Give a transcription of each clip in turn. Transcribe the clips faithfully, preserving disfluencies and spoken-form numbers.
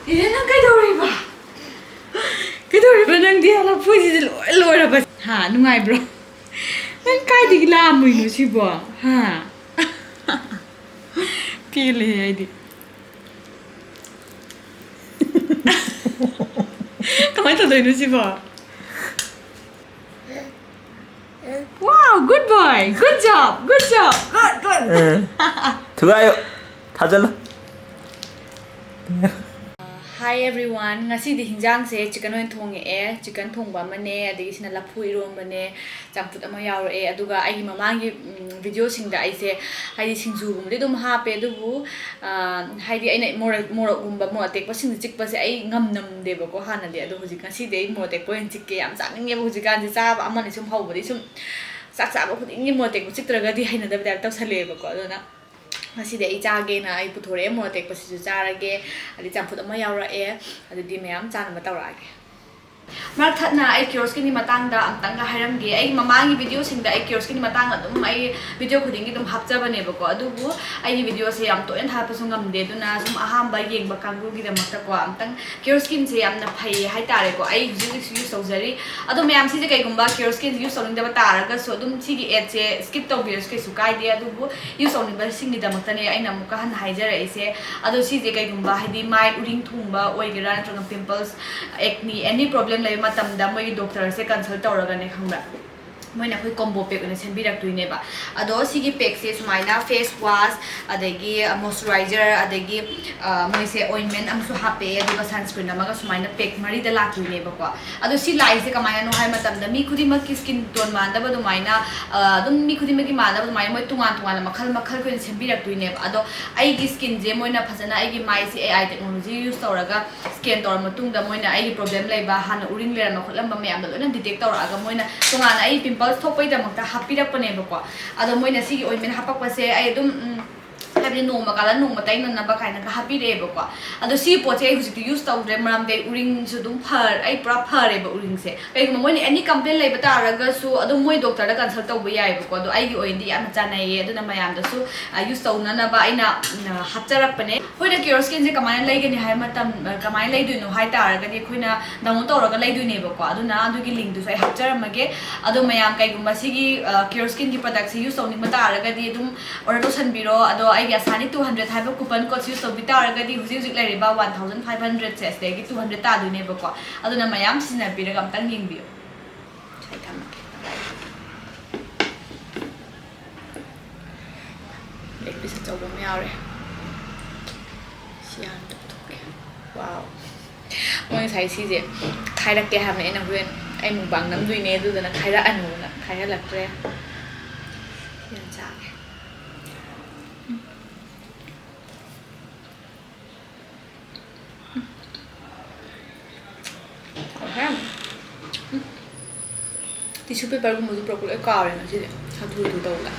ꯏꯔꯦ, ꯅꯪ ꯀꯩꯗꯧꯔꯤꯕ? ꯀꯩꯗꯧꯔꯤꯕ ꯅꯪꯗꯤ? ꯂꯐꯣꯏꯁꯤꯗꯤ ꯂꯣꯏ ꯂꯣꯏꯔꯕ꯫ ꯍꯥ, ꯅꯨꯡꯉꯥꯏꯕ꯭ꯔꯣ? ꯅꯪ ꯀꯥꯏꯗꯒꯤ ꯂꯥꯝꯃꯨꯏꯅꯣ ꯁꯤꯕꯣ? ꯍꯥ? ꯄꯦꯜꯂꯦꯍꯦ ꯑꯩꯗꯤ꯫ ꯀꯃꯥꯏꯅ ꯇꯧꯗꯣꯏꯅꯣ ꯁꯤꯕꯣ? Wow, good boy. Good job. Good job. Good, good. ꯊꯨꯒꯥꯏꯌꯣ꯫ ꯊꯥꯖꯜꯂꯣ꯫ Hi everyone, ꯉꯁꯤꯗꯤ ꯍꯤꯟꯖꯥꯡꯁꯦ ꯆꯤꯀꯟ ꯑꯣꯏꯅ ꯊꯣꯡꯉꯛꯑꯦ꯫ ꯆꯤꯀꯟ ꯊꯣꯡꯕ ꯑꯃꯅꯦ, ꯑꯗꯒꯤ ꯁꯤꯅ ꯂꯐꯨ ꯏꯔꯣꯝꯕꯅꯦ, ꯆꯝꯐꯨꯠ ꯑꯃ ꯌꯥꯎꯔꯛꯑꯦ꯫ ꯑꯗꯨꯒ ꯑꯩꯒꯤ ꯃꯃꯥꯡꯒꯤ ꯚꯤꯗꯤꯑꯣꯁꯤꯡꯗ ꯑꯩꯁꯦ ꯍꯥꯏꯗꯤ ꯁꯤꯡꯖꯨꯒꯨꯝꯕꯗꯤ ꯑꯗꯨꯝ ꯍꯥꯞꯄꯦ, ꯑꯗꯨꯕꯨ ꯍꯥꯏꯗꯤ ꯑꯩꯅ ꯃꯣꯔꯣꯛ ꯃꯣꯔꯣꯛꯀꯨꯝꯕ, ꯃꯣꯔꯣꯛ ꯑꯇꯦꯛꯄꯁꯤꯡꯁꯦ ꯆꯤꯛꯄꯁꯦ ꯑꯩ ꯉꯝꯅꯝꯗꯦꯕꯀꯣ ꯍꯥꯟꯅꯗꯤ꯫ ꯑꯗꯣ ꯍꯧꯖꯤꯛ, ꯉꯁꯤꯗꯤ ꯑꯩ ꯃꯣꯔꯣꯛ ꯑꯇꯦꯛꯄ ꯑꯣꯏꯅ ꯆꯤꯛꯀꯦ꯫ ꯌꯥꯝ ꯆꯥꯅꯤꯡꯉꯦꯕ ꯍꯧꯖꯤꯛꯀꯥꯟꯁꯦ, ꯆꯥꯕ ꯑꯃꯅꯤ ꯁꯨꯝ ꯍꯧꯕꯗꯤ ꯁꯨꯝ ꯆꯥꯛ ꯆꯥꯕ ꯈꯨꯗꯤꯡꯒꯤ ꯃꯣꯔꯣꯛ ꯑꯇꯦꯛꯄ ꯆꯤꯛꯇ꯭ꯔꯒꯗꯤ ꯍꯩꯅꯗꯕ ꯇꯥꯏꯞ ꯇꯧꯁꯜꯂꯛꯑꯦꯕꯀꯣ꯫ ꯑꯗꯨꯅ ꯉꯁꯤꯗꯤ ꯑꯩ ꯆꯥꯒꯦꯅ ꯑꯩ ꯄꯨꯊꯣꯔꯛꯑꯦ, ꯃꯣꯔꯣꯛ ꯑꯇꯦꯛꯄꯁꯤꯁꯨ ꯆꯥꯔꯒꯦ, ꯑꯗꯩ ꯆꯝꯐꯨꯠ ꯑꯃ ꯌꯥꯎꯔꯛꯑꯦ꯫ ꯑꯗꯨꯗꯤ ꯃꯌꯥꯝ ꯆꯥꯅꯕ ꯇꯧꯔꯛꯑꯒꯦ꯫ ꯃꯔꯛ ꯊꯠꯅ ꯑꯩ ꯀꯤꯌꯣꯁꯀꯤꯟꯒꯤ ꯃꯇꯥꯡꯗ ꯑꯝꯇꯪꯒ ꯍꯥꯏꯔꯝꯒꯦ꯫ ꯑꯩꯒꯤ ꯃꯃꯥꯡꯒꯤ ꯚꯤꯗꯤꯑꯣꯁꯤꯡꯗ ꯑꯩ ꯀꯤꯌꯣꯁꯀꯤꯟꯒꯤ ꯃꯇꯥꯡꯗ ꯑꯗꯨꯝ ꯑꯩ ꯚꯤꯗꯤꯑꯣ ꯈꯨꯗꯤꯡꯒꯤ ꯑꯗꯨꯝ ꯍꯥꯞꯆꯕꯅꯦꯕꯀꯣ, ꯑꯗꯨꯕꯨ ꯑꯩꯒꯤ ꯚꯤꯗꯤꯑꯣꯁꯦ ꯌꯥꯝ ꯇꯣꯏꯅ ꯊꯥꯒꯠꯄꯁꯨ ꯉꯝꯗꯦ꯫ ꯑꯗꯨꯅ ꯁꯨꯝ ꯑꯍꯥꯟꯕ ꯌꯦꯡꯕ ꯀꯥꯡꯕꯨꯒꯤꯗꯃꯛꯇꯀꯣ ꯑꯝꯇꯪ ꯀꯤꯌꯣꯁꯀꯤꯟꯁꯦ ꯌꯥꯝꯅ ꯐꯩ ꯍꯥꯏꯇꯥꯔꯦꯀꯣ꯫ ꯑꯩ ꯍꯧꯖꯤꯛ ꯍꯧꯖꯤꯛꯁꯨ ꯌꯨꯁ ꯇꯧꯖꯔꯤ꯫ ꯑꯗꯣ ꯃꯌꯥꯝ, ꯁꯤꯁꯦ ꯀꯩꯒꯨꯝꯕ ꯀꯤꯌꯣꯁꯀꯤꯟ ꯌꯨꯁ ꯇꯧꯅꯤꯡꯗꯕ ꯇꯥꯔꯒꯁꯨ ꯑꯗꯨꯝ ꯁꯤꯒꯤ ꯑꯦꯗꯁꯦ ꯁ꯭ꯀꯤꯞ ꯇꯧꯕꯤꯔꯁꯨ ꯀꯩꯁꯨ ꯀꯥꯏꯗꯦ꯫ ꯑꯗꯨꯕꯨ ꯌꯨꯁ ꯇꯧꯅꯤꯡꯕꯁꯤꯡꯒꯤꯗꯃꯛꯇꯅꯦ ꯑꯩꯅ ꯑꯃꯨꯛꯀ ꯍꯟꯅ ꯍꯥꯏꯖꯔꯛꯏꯁꯦ꯫ ꯑꯗꯣ ꯁꯤꯁꯦ ꯀꯩꯒꯨꯝꯕ ꯍꯥꯏꯗꯤ ꯃꯥꯏ ꯎꯔꯤꯡ ꯊꯨꯡꯕ ꯑꯣꯏꯒꯦꯔꯥ, ꯅꯠꯇ꯭ꯔꯒ ꯄꯤꯝꯄꯜꯁ, ꯑꯦꯛꯅꯤ, ꯑꯦꯅꯤ ꯄ꯭ꯔꯣꯕ꯭ꯂꯦꯝ ꯂꯩꯕ ꯃꯇꯝꯗ ꯃꯣꯏꯒꯤ ꯗꯣꯛꯇꯔꯁꯦ ꯀꯟꯁꯜ ꯇꯧꯔꯒꯅꯦ, ꯈꯪꯕ꯭ꯔꯥ, ꯃꯣꯏꯅ ꯑꯩꯈꯣꯏ ꯀꯣꯝꯕꯣ ꯄꯦꯛ ꯑꯣꯏꯅ ꯁꯦꯝꯕꯤꯔꯛꯇꯣꯏꯅꯦꯕ꯫ ꯑꯗꯣ ꯁꯤꯒꯤ ꯄꯦꯛꯁꯦ ꯁꯨꯃꯥꯏꯅ ꯐꯦꯁ ꯋꯥꯁ, ꯑꯗꯒꯤ ꯃꯣꯏꯆꯔꯥꯏꯖꯔ, ꯑꯗꯒꯤ ꯃꯣꯏꯁꯦ ꯑꯣꯏꯟꯃꯦꯟ ꯑꯃꯁꯨ ꯍꯥꯞꯄꯛꯑꯦ, ꯑꯗꯨꯒ ꯁꯟꯁꯀ꯭ꯔꯤꯟ ꯑꯃꯒ ꯁꯨꯃꯥꯏꯅ ꯄꯦꯛ ꯃꯔꯤꯗ ꯂꯥꯛꯇꯣꯏꯅꯦꯕꯀꯣ꯫ ꯑꯗꯣ ꯁꯤ ꯂꯥꯛꯏꯁꯦ ꯀꯃꯥꯏꯅꯅꯣ ꯍꯥꯏ ꯃꯇꯝꯗ, ꯃꯤ ꯈꯨꯗꯤꯡꯃꯛꯀꯤ ꯁ꯭ꯀꯤꯟ ꯇꯣꯟ ꯃꯥꯟꯅꯗꯕ ꯑꯗꯨꯃꯥꯏꯅ, ꯑꯗꯨꯝ ꯃꯤ ꯈꯨꯗꯤꯡꯃꯛꯀꯤ ꯃꯥꯟꯅꯗꯕ ꯑꯗꯨꯃꯥꯏꯅ ꯃꯣꯏ ꯇꯣꯉꯥꯟ ꯇꯣꯉꯥꯟꯅ ꯃꯈꯜ ꯃꯈꯜꯒꯤ ꯑꯣꯏꯅ ꯁꯦꯝꯕꯤꯔꯛꯇꯣꯏꯅꯦꯕ꯫ ꯑꯗꯣ ꯑꯩꯒꯤ ꯁ꯭ꯀꯤꯟꯁꯦ ꯃꯣꯏꯅ ꯐꯖꯅ ꯑꯩꯒꯤ ꯃꯥꯏꯁꯦ ꯑꯦ ꯑꯥꯏ ꯇꯦꯛꯅꯣꯂꯣꯖꯤ ꯌꯨꯁ ꯇꯧꯔꯒ ꯁ꯭ꯀꯦꯟ ꯇꯧꯔ ꯃꯇꯨꯡꯗ ꯃꯣꯏꯅ ꯑꯩꯒꯤ ꯄ꯭ꯔꯣꯕ꯭ꯂꯦꯝ ꯂꯩꯕ, ꯍꯥꯟꯅ ꯎꯔꯤꯡ ꯂꯩꯔꯝꯕ ꯈꯣꯠꯂꯝꯕ ꯃꯌꯥꯝꯗꯣ ꯂꯣꯏꯅ ꯗꯤꯇꯦꯛ ꯇꯧꯔꯛꯑꯒ ꯃꯣꯏꯅ ꯇꯣꯉꯥꯟꯅ ꯑꯩ ꯄꯤꯝꯄꯜꯁ ꯊꯣꯛꯄꯒꯤꯗꯃꯛꯇ ꯍꯥꯞꯄꯤꯔꯛꯄꯅꯦꯕꯀꯣ꯫ ꯑꯗꯣ ꯃꯣꯏꯅ ꯁꯤꯒꯤ ꯑꯣꯏꯟꯃꯦꯟ ꯍꯥꯞꯄꯛꯄꯁꯦ ꯑꯩ ꯑꯗꯨꯝ, ꯎꯝ, ꯍꯥꯏꯗꯤ ꯅꯣꯡꯃ ꯀꯥꯜꯂ ꯅꯣꯡꯃ ꯇꯩꯅꯅꯕ ꯀꯥꯏꯅꯒ ꯍꯥꯞꯄꯤꯔꯛꯑꯦꯕꯀꯣ꯫ ꯑꯗꯣ ꯁꯤ ꯄꯣꯠꯁꯦ ꯑꯩ ꯍꯧꯖꯤꯛꯇꯤ ꯌꯨꯁ ꯇꯧꯗ꯭ꯔꯦ, ꯃꯔꯝꯗꯤ ꯑꯩ ꯎꯔꯤꯡꯁꯨ ꯑꯗꯨꯝ ꯐꯔ ꯑꯩ ꯄꯨꯔꯥ ꯐꯔꯦꯕ ꯎꯔꯤꯡꯁꯦ꯫ ꯀꯩꯒꯨꯝꯕ ꯃꯣꯏꯅ ꯑꯦꯅꯤ ꯀꯝꯄ꯭ꯂꯦꯟ ꯂꯩꯕ ꯇꯥꯔꯒꯁꯨ ꯑꯗꯨꯝ ꯃꯣꯏ ꯗꯣꯛꯇꯔꯗ ꯀꯟꯁꯜ ꯇꯧꯕ ꯌꯥꯏꯑꯕꯀꯣ꯫ ꯑꯗꯣ ꯑꯩꯒꯤ ꯑꯣꯏꯅꯗꯤ ꯌꯥꯝꯅ ꯆꯥꯟꯅꯩꯌꯦ, ꯑꯗꯨꯅ ꯃꯌꯥꯝꯗꯁꯨ ꯌꯨꯁ ꯇꯧꯅꯅꯕ ꯑꯩꯅ ꯎꯝ, ꯍꯥꯞꯆꯔꯛꯄꯅꯦ꯫ ꯑꯩꯈꯣꯏꯅ ꯀꯤꯌꯣꯔ ꯁ꯭ꯀꯤꯟꯁꯦ ꯀꯃꯥꯏꯅ ꯂꯩꯒꯅꯤ ꯍꯥꯏꯕ ꯃꯇꯝ ꯀꯃꯥꯏꯅ ꯂꯩꯗꯣꯏꯅꯣ ꯍꯥꯏ ꯇꯥꯔꯒꯗꯤ ꯑꯩꯈꯣꯏꯅ ꯗꯥꯎꯟꯂꯣꯗ ꯇꯧꯔꯒ ꯂꯩꯗꯣꯏꯅꯦꯕꯀꯣ꯫ ꯑꯗꯨꯅ ꯑꯗꯨꯒꯤ ꯂꯤꯡꯗꯨꯁꯨ ꯑꯩ ꯍꯥꯞꯆꯔꯝꯃꯒꯦ꯫ ꯑꯗꯣ ꯃꯌꯥꯝ ꯀꯩꯒꯨꯝꯕ ꯁꯤꯒꯤ ꯀꯤꯌꯣꯔ ꯁ꯭ꯀꯤꯟꯒꯤ ꯄ꯭ꯔꯗꯛꯁꯦ ꯌꯨꯁ ꯇꯧꯅꯤꯡꯕ ꯇꯥꯔꯒꯗꯤ ꯑꯗꯨꯝ ꯑꯣꯔꯗꯔ ꯇꯧꯁꯟꯕꯤꯔꯣ꯫ ꯑꯗꯣ ꯑꯩꯒꯤ ꯑꯁꯥꯅꯤ ꯇꯨ ꯍꯟꯗ꯭ꯔꯦꯗ ꯍꯥꯏꯕ ꯀꯨꯄꯟ ꯀꯣꯗꯁꯦ ꯌꯨꯁ ꯇꯧꯕꯤ ꯇꯥꯔꯒꯗꯤ ꯍꯧꯖꯤꯛ ꯍꯧꯖꯤꯛ ꯂꯩꯔꯤꯕ ꯋꯥꯟ ꯊꯥꯎꯖꯟ ꯐꯥꯏꯚ ꯍꯟꯗ꯭ꯔꯦꯗꯁꯦ ꯑꯁꯤꯗꯒꯤ ꯇꯨ ꯍꯟꯗ꯭ꯔꯦꯗ ꯇꯥꯗꯣꯏꯅꯦꯕꯀꯣ꯫ ꯑꯗꯨꯅ ꯃꯌꯥꯝ ꯁꯤꯖꯤꯟꯅꯕꯤꯔꯒ ꯑꯝꯇꯪ ꯌꯦꯡꯕꯤꯌꯨ꯫ ꯁ꯭ꯋꯥꯏ ꯊꯝꯃꯒꯦ꯫ ꯂꯦꯒ ꯄꯤꯁ ꯑꯆꯧꯕ ꯑꯃ ꯌꯥꯎꯔꯦ꯫ ꯁꯤ ꯍꯥꯟꯅ ꯇꯧꯊꯣꯛꯀꯦ꯫ ꯋꯥꯎ꯫ ꯃꯣꯏ ꯉꯁꯥꯏ ꯁꯤꯁꯦ ꯈꯥꯏꯔꯛꯀꯦ ꯍꯥꯏꯕꯅꯦ, ꯑꯩꯅ ꯍꯣꯔꯦꯟ ꯑꯩ ꯃꯨꯛꯕꯥꯡ ꯅꯝꯗꯣꯏꯅꯦ ꯑꯗꯨꯗꯅ ꯈꯥꯏꯔꯛꯑꯅꯨꯅ ꯈꯥꯏꯍꯜꯂꯛꯇ꯭ꯔꯦ꯫ ꯁꯤ ꯍꯥꯟꯅ ꯆꯥꯒꯦ꯫ ꯇꯤꯁꯨ ꯄꯦꯄꯔꯒꯨꯝꯕꯁꯨ ꯄꯨꯔꯛꯄ ꯂꯣꯏ ꯀꯥꯎꯔꯦ ꯉꯁꯤꯗꯤ, ꯍꯥꯊꯨ ꯍꯥꯊꯨ ꯇꯧꯕꯗ꯫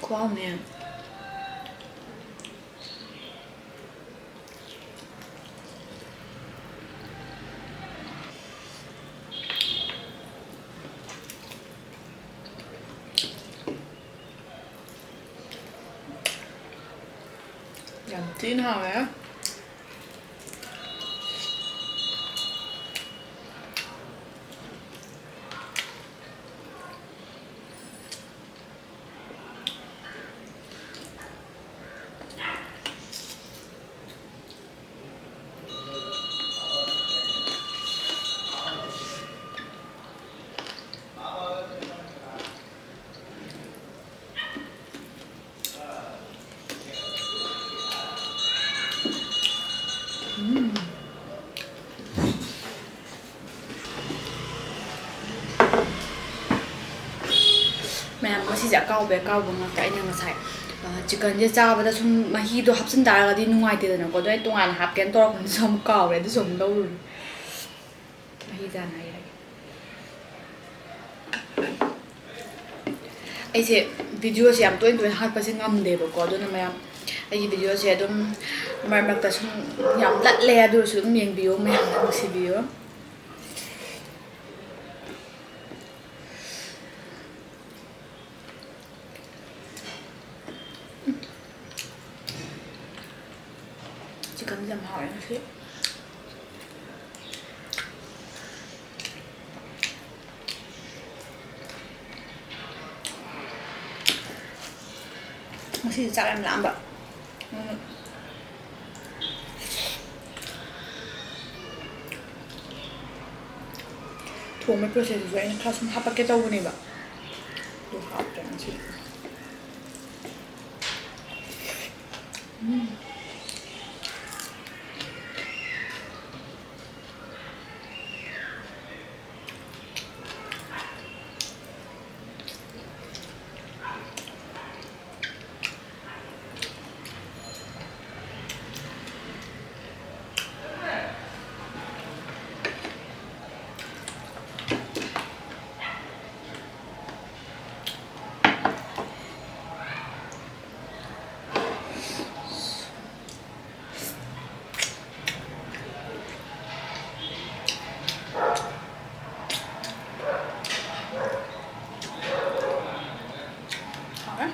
ꯈꯨꯍꯥꯎꯅꯦ꯫ ꯌꯥꯝ ꯊꯤꯅ ꯍꯥꯎꯋꯦ꯫ ꯃꯌꯥꯝ, ꯉꯁꯤꯁꯦ ꯑꯀꯥꯎꯕ ꯑꯀꯥꯎꯕ ꯉꯥꯛꯇ꯫ ꯑꯩꯅ ꯉꯁꯥꯏ, ꯑ, ꯆꯤꯛꯀꯟꯁꯦ ꯆꯥꯕꯗ ꯁꯨꯝ ꯃꯍꯤꯗꯣ ꯍꯥꯞꯆꯤꯟ ꯇꯥꯔꯒꯗꯤ ꯅꯨꯡꯉꯥꯏꯇꯦꯗꯅꯀꯣ꯫ ꯑꯗꯣ ꯑꯩ ꯇꯣꯉꯥꯟꯅ ꯍꯥꯞꯀꯦꯅ ꯇꯧꯔꯛꯄꯗꯨꯁꯨ ꯑꯃꯨꯛ ꯀꯥꯎꯔꯦ, ꯑꯗꯨꯁꯨ ꯑꯃꯨꯛ ꯂꯧꯔꯨꯔꯦ꯫ ꯃꯍꯤ ꯆꯥꯅ ꯍꯩꯔꯒꯦ꯫ ꯑꯩꯁꯦ videoꯁꯦ ꯌꯥꯝ ꯇꯣꯏꯅ ꯇꯣꯏꯅ ꯍꯥꯞꯄꯁꯦ ꯉꯝꯗꯦꯕꯀꯣ, ꯑꯗꯨꯅ ꯃꯌꯥꯝ ꯑꯩꯒꯤ videoꯁꯦ ꯑꯗꯨꯝ ꯃꯔꯛ ꯃꯔꯛꯇ ꯁꯨꯝ ꯌꯥꯝ ꯂꯠꯂꯦ, ꯑꯗꯨ ꯑꯣꯏꯔꯁꯨ ꯑꯗꯨꯝ ꯌꯦꯡꯕꯤꯌꯣ, ꯃꯌꯥꯝꯅ ꯅꯨꯡꯁꯤꯕꯤꯌꯣ꯫ Chickenꯁꯦ ꯌꯥꯝ ꯍꯥꯎꯔꯦ ꯉꯁꯤ꯫ ꯉꯁꯤꯗꯤ ꯆꯥꯛ ꯌꯥꯝ ꯂꯥꯝꯕ꯫ ꯎꯝ꯫ ꯊꯣꯡꯕꯒꯤ processꯇꯨꯁꯨ ꯑꯩꯅ ꯈꯔ ꯁꯨꯝ ꯍꯥꯞꯄꯛꯀꯦ ꯇꯧꯕꯅꯦꯕ꯫ ꯑꯗꯨ ꯍꯥꯞꯇ꯭ꯔꯦ ꯉꯁꯤꯗꯤ꯫ ꯎꯝ꯫ ꯍꯥꯎꯔꯦ꯫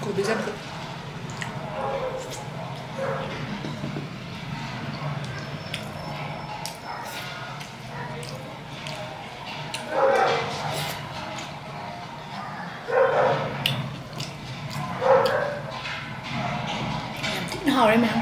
ꯀꯣꯕꯤ ꯆꯝꯐꯨꯠ꯫ ꯌꯥꯝ ꯊꯤꯅ ꯍꯥꯎꯔꯦ ꯃꯌꯥꯝ꯫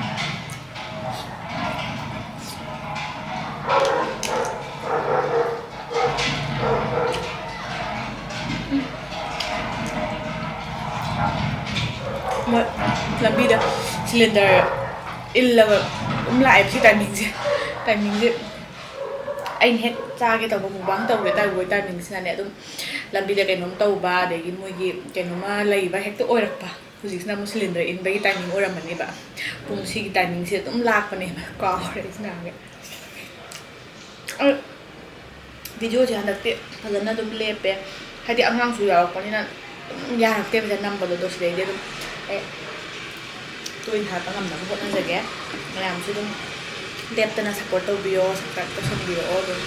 ꯃꯣꯏ ꯂꯝꯕꯤꯗ cylinder ꯏꯜꯂꯒ ꯑꯗꯨꯝ ꯂꯥꯛꯑꯦꯕ ꯁꯤ timingꯁꯦ꯫ Timingꯁꯦ ꯑꯩꯅ ꯍꯦꯛ ꯆꯥꯒꯦ ꯇꯧꯕ, mukbang ꯇꯧꯒꯦ ꯇꯧꯕ timingꯁꯤꯅꯅꯦ, ꯑꯗꯨꯝ ꯂꯝꯕꯤꯗ ꯀꯩꯅꯣꯝ ꯇꯧꯕ, ꯑꯗꯒꯤ ꯃꯣꯏꯒꯤ ꯀꯩꯅꯣꯝꯃ ꯂꯩꯕ ꯍꯦꯛꯇ ꯑꯣꯏꯔꯛꯄ꯫ ꯍꯧꯖꯤꯛꯁꯤꯅ ꯑꯃꯨꯛ cylinder ꯏꯟꯕꯒꯤ timing ꯑꯣꯏꯔꯝꯃꯅꯦꯕ꯫ ꯄꯨꯡ ꯁꯤꯒꯤ timingꯁꯦ ꯑꯗꯨꯝ ꯂꯥꯛꯄꯅꯦꯕ, ꯀꯥꯎꯔꯦ ꯑꯩꯁꯦ ꯅꯍꯥꯟꯒꯩ꯫ ꯑ, videoꯁꯦ ꯍꯟꯗꯛꯇꯤ ꯐꯖꯅ ꯑꯗꯨꯝ ꯂꯦꯞꯄꯦ, ꯍꯥꯏꯗꯤ ꯑꯉꯥꯡꯁꯨ ꯌꯥꯎꯔꯛꯄꯅꯤꯅ ꯑꯗꯨꯝ ꯌꯥꯔꯛꯇꯦꯕ ꯅꯝꯕꯗꯣ꯫ ꯑꯗꯣ ꯁꯤꯗꯩꯗꯤ ꯑꯗꯨꯝ ꯑꯩ ꯇꯣꯏꯅ ꯊꯥꯔꯛꯄ ꯉꯝꯅꯕ ꯍꯣꯠꯅꯖꯒꯦ꯫ ꯃꯌꯥꯝꯁꯨ ꯑꯗꯨꯝ ꯂꯦꯞꯇꯅ support ꯇꯧꯕꯤꯌꯣ, subscribe ꯇꯧꯁꯟꯕꯤꯔꯛꯑꯣ ꯑꯗꯨꯝ꯫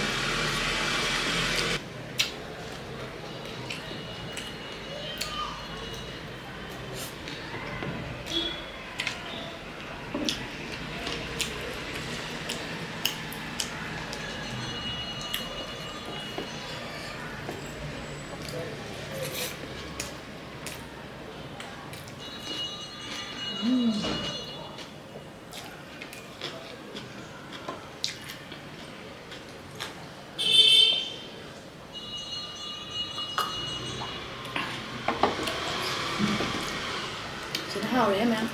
ꯁꯤꯅ ꯍꯥꯎꯔꯦ ꯃꯌꯥꯝ꯫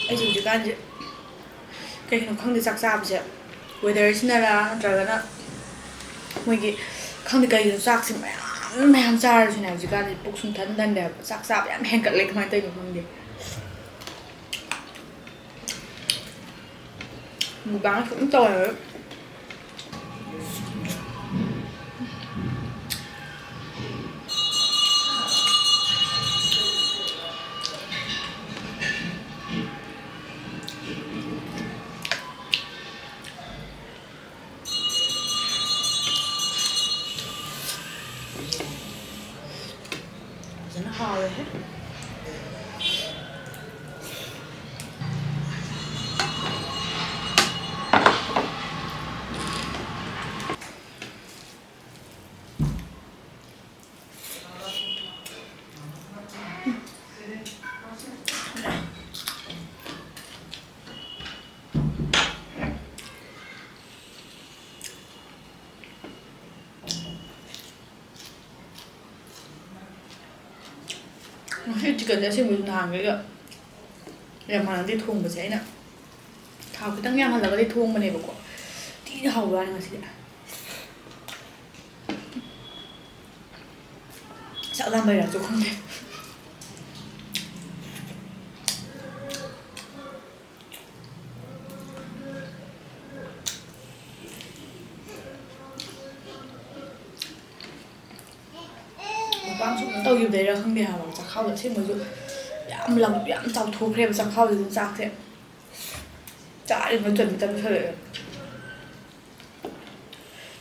ꯑꯩꯁꯦ ꯍꯧꯖꯤꯛꯀꯥꯟꯁꯦ ꯀꯩꯒꯤꯅꯣ ꯈꯪꯗꯦ, ꯆꯥꯛ ꯆꯥꯕꯁꯦ weatherꯁꯤꯅꯔꯥ ꯅꯠꯇ꯭ꯔꯒꯅ ꯃꯣꯏꯒꯤ, ꯈꯪꯗꯦ ꯀꯩꯒꯤꯅꯣ, ꯆꯥꯛꯁꯦ ꯃꯌꯥꯝ ꯃꯌꯥꯝ ꯆꯥꯔꯁꯨꯅꯦ ꯍꯧꯖꯤꯛꯀꯥꯟꯁꯦ ꯄꯨꯛ ꯁꯨꯡꯊꯟ ꯊꯟꯗꯦ ꯍꯥꯏꯕ꯫ ꯆꯥꯛ ꯆꯥꯕ ꯌꯥꯝ ꯍꯦꯟꯒꯠꯂꯦ, ꯀꯃꯥꯏꯅ ꯇꯧꯔꯤꯅꯣ ꯈꯪꯗꯦ꯫ Mukbang ꯁꯨꯝ ꯇꯧꯋꯦꯕ꯫ ꯐꯖꯅ ꯍꯥꯎꯔꯦꯍꯦ꯫ ꯉꯁꯤ ꯆꯤꯛꯀꯟꯁꯦ ꯑꯁꯦꯡꯕꯗꯤ ꯅꯍꯥꯟꯈꯩꯒ ꯌꯥꯝ ꯃꯥꯟꯅꯗꯦ ꯊꯣꯡꯕꯁꯦ꯫ ꯑꯩꯅ ꯊꯥꯎ ꯈꯤꯇꯪ ꯌꯥꯝꯍꯜꯂꯒꯗꯤ ꯊꯣꯡꯕꯅꯦꯕꯀꯣ꯫ ꯊꯤꯅ ꯍꯥꯎꯕ ꯋꯥꯅꯤ ꯉꯁꯤꯗꯤ꯫ ꯆꯥꯛ ꯂꯥꯝꯕꯩꯔꯁꯨ ꯈꯪꯗꯦ꯫ ꯃꯄꯥꯟ ꯁꯨꯝ ꯇꯧꯈꯤꯕꯗꯩꯔ ꯈꯪꯗꯦ ꯍꯥꯏꯕ, ꯆꯥꯛꯈꯥꯎꯗ ꯑꯁꯦꯡꯕꯩꯁꯨ ꯌꯥꯝ ꯂꯝ-, ꯌꯥꯝ ꯆꯥꯎꯊꯣꯛꯈ꯭ꯔꯦꯕ ꯆꯥꯛꯈꯥꯎꯁꯤꯗ ꯆꯥꯛꯁꯦ꯫ ꯆꯥꯔꯤꯕ ꯆꯟꯗꯤ ꯆꯟꯁꯜꯂꯛꯑꯦ꯫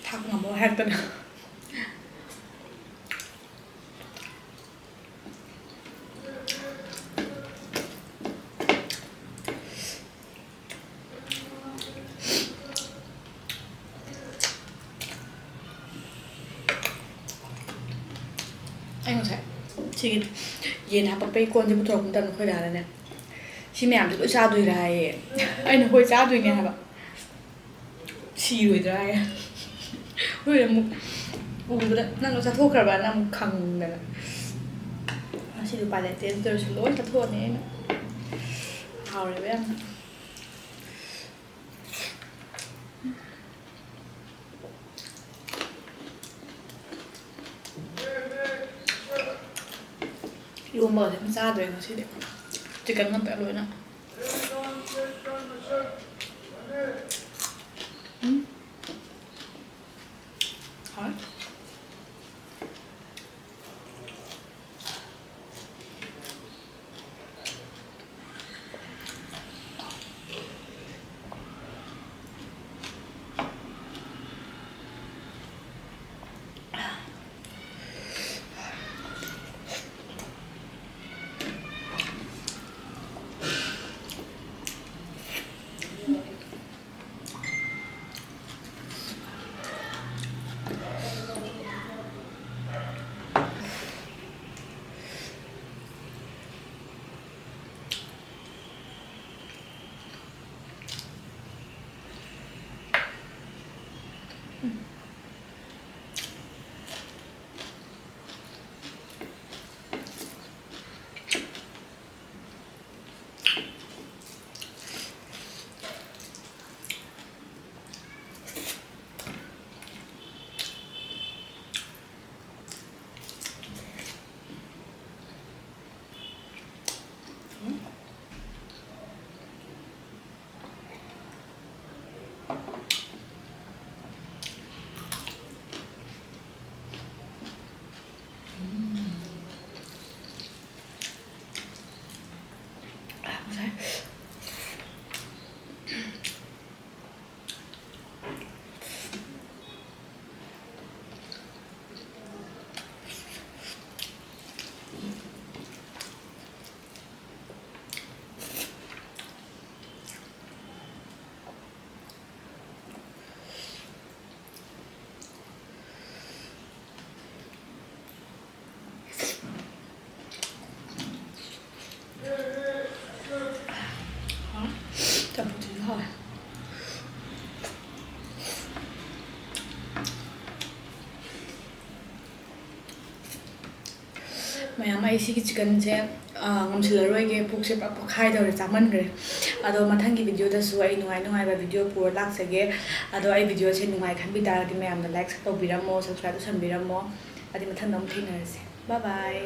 ꯊꯥꯛ ꯉꯝꯃꯣ ꯍꯥꯏꯔꯛꯇꯅ꯫ ꯑꯩ ꯉꯁꯥꯏ ꯁꯤꯒꯤ ꯌꯦꯟ ꯍꯥꯄꯛꯄꯒꯤ ꯀꯣꯟꯁꯦ ꯄꯨꯊꯣꯔꯛꯄ ꯃꯇꯝꯗ ꯑꯩꯈꯣꯏ ꯗꯥꯅꯅꯦ, "ꯁꯤ ꯃꯌꯥꯝꯁꯦ ꯂꯣꯏ ꯆꯥꯗꯣꯏꯔꯥ?" ꯍꯥꯏꯌꯦ꯫ ꯑꯩꯅ, "ꯍꯣꯏ, ꯆꯥꯗꯣꯏꯅꯦ" ꯍꯥꯏꯕ꯫ "ꯁꯤꯔꯣꯏꯗ꯭ꯔꯥ?" ꯍꯥꯏꯌꯦ꯫ ꯍꯣꯏ, ꯑꯃꯨꯛ ꯎꯕꯗ, "ꯅꯪ ꯂꯣꯏ ꯆꯥꯊꯣꯛꯈ꯭ꯔꯕꯅ?" ꯑꯃꯨꯛ ꯈꯪꯗꯅ꯫ ꯉꯁꯤꯗꯤ ꯎꯄꯥꯏ ꯂꯩꯇꯦ, ꯑꯗꯨ ꯑꯣꯏꯔꯁꯨ ꯂꯣꯏ ꯆꯥꯊꯣꯛꯑꯅꯤ ꯑꯩꯅ꯫ ꯍꯥꯎꯔꯦꯕ ꯌꯥꯝꯅ꯫ ꯏꯔꯣꯝꯕꯒꯁꯦ ꯑꯝꯇ ꯆꯥꯗ꯭ꯔꯦ ꯉꯁꯤꯗꯤ꯫ ꯆꯤꯛꯀꯟ ꯉꯥꯛꯇ ꯂꯣꯏꯅ꯫ ꯎꯝ꯫ ꯍꯥꯎꯋꯦ꯫ ꯃꯌꯥꯝ, ꯑꯩ ꯁꯤꯒꯤ ꯆꯤꯛꯀꯟꯁꯦ ꯉꯝꯁꯤꯜꯂꯔꯣꯏꯒꯦ, ꯄꯨꯛꯁꯦ ꯄꯨꯔꯥ ꯄꯣꯛꯈꯥꯏꯗꯧꯔꯦ ꯆꯥꯃꯟꯈ꯭ꯔꯦ꯫ ꯑꯗꯣ ꯃꯊꯪꯒꯤ ꯚꯤꯗꯤꯑꯣꯗꯁꯨ ꯑꯩ ꯅꯨꯡꯉꯥꯏ ꯅꯨꯡꯉꯥꯏꯕ ꯚꯤꯗꯤꯑꯣ ꯄꯨꯔ ꯂꯥꯛꯆꯒꯦ꯫ ꯑꯗꯣ ꯑꯩ ꯚꯤꯗꯤꯑꯣꯁꯦ ꯅꯨꯡꯉꯥꯏ ꯈꯟꯕꯤ ꯇꯥꯔꯒꯗꯤ ꯃꯌꯥꯝꯅ ꯂꯥꯏꯛ ꯇꯧꯕꯤꯔꯝꯃꯣ, ꯁꯕꯁꯀ꯭ꯔꯥꯏꯕ ꯇꯧꯁꯟꯕꯤꯔꯝꯃꯣ꯫ ꯑꯗꯨꯗꯤ ꯃꯊꯪꯗ ꯑꯃꯨꯛ ꯊꯦꯡꯅꯔꯁꯦ꯫ ꯕꯥꯏ ꯕꯥꯏ꯫